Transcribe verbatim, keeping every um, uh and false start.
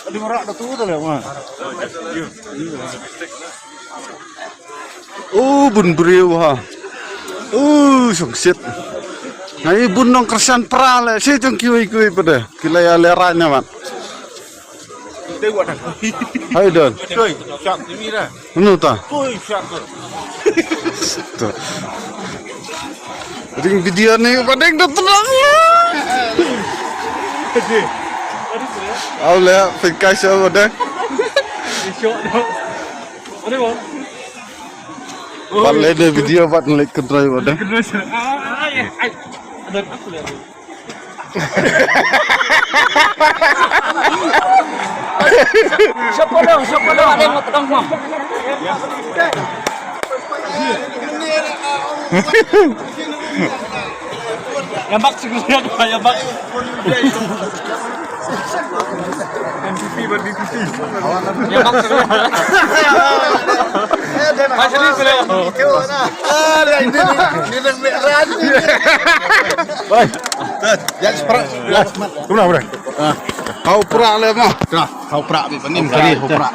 Adi marak da tu tu le ma. Oh, bun briew ha. Oh, song sit. Ngai bun nong kersan pra le. Si jong kiwi kiwi pada. Kila ya le rai na mat. Hai don. Soi, siap ni dah. Mano ta? Soi, siap tu. Tu. Ring video ni badeng dah tenang. Au le, pingkai sha badeng. Bale de video bat ngelik kedrai badeng. Siapa dong? Siapa dong? Ada yang mau pegang, Mam? Yang bak sih, yang bak. M V P ber D P P. Yang bak sih. Masih di sini. Ah, dia ini, ini, ini, ini. Oi. Ya, seperah. Kumna, bro. Kau pra le mah. Kau pra bi panim tadi, kau pra.